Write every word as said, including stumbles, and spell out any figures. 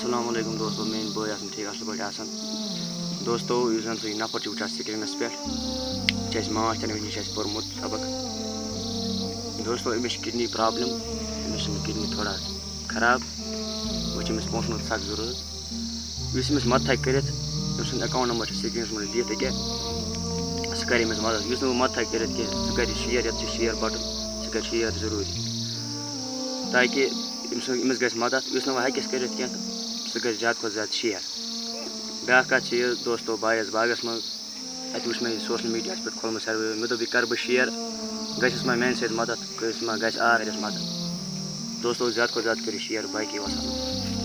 السلام علیکم دوستو، میٲنۍ بٲے آسن ٹھیٖک، اَصٕل پٲٹھۍ آسن۔ دوستو، یُس زَن سُہ یہِ نفر چھُ وٕچھان screenس پٮ۪ٹھ، یہِ چھُ اَسہِ ماس تہِ، أمِس نِش چھُ اَسہِ پوٚرمُت سبق۔ دوستو، أمِس چھِ kidney problem، أمِس چھِ kidney تھوڑا خراب، وۄنۍ چھِ أمِس پونٛسَن ہٕنٛز سخ ضروٗرت۔ یُس أمِس مدد ہیٚکہِ کٔرِتھ، أمۍ سُنٛد account number چھُ screenس منٛز دِتھ، أکیٛاہ سُہ کَرِ أمِس مدد۔ یُس نہٕ وۄنۍ مدد ہیٚکہِ کٔرِتھ کینٛہہ، سُہ کَرِ share، یَتھ چھُ share button، سُہ کَرِ share ضروٗری، تاکہِ أمۍ سُنٛد، أمِس گژھِ مدد۔ یُس نہٕ وۄنۍ ہیٚکٮ۪س کٔرِتھ کینٛہہ، تہٕ سُہ گژھِ زیادٕ کھۄتہٕ زیادٕ share۔ بیٛاکھ کَتھ چھِ یہِ، دوستو، بہٕ آیس باغس منٛز، اَتہِ وٕچھ مےٚ یہِ social mediaہَس پٮ۪ٹھ کھولمُت survey، مےٚ دوٚپ، یہِ کَرٕ بہٕ share، گژھٮ۪س ما میٛانہِ سۭتۍ مدد، کٲنٛسہِ ما گژھِ آر، کٔرِس مدد۔ دوستو، زیادٕ کھۄتہٕ زیادٕ کٔرِو share، باقٕے وَسَلام۔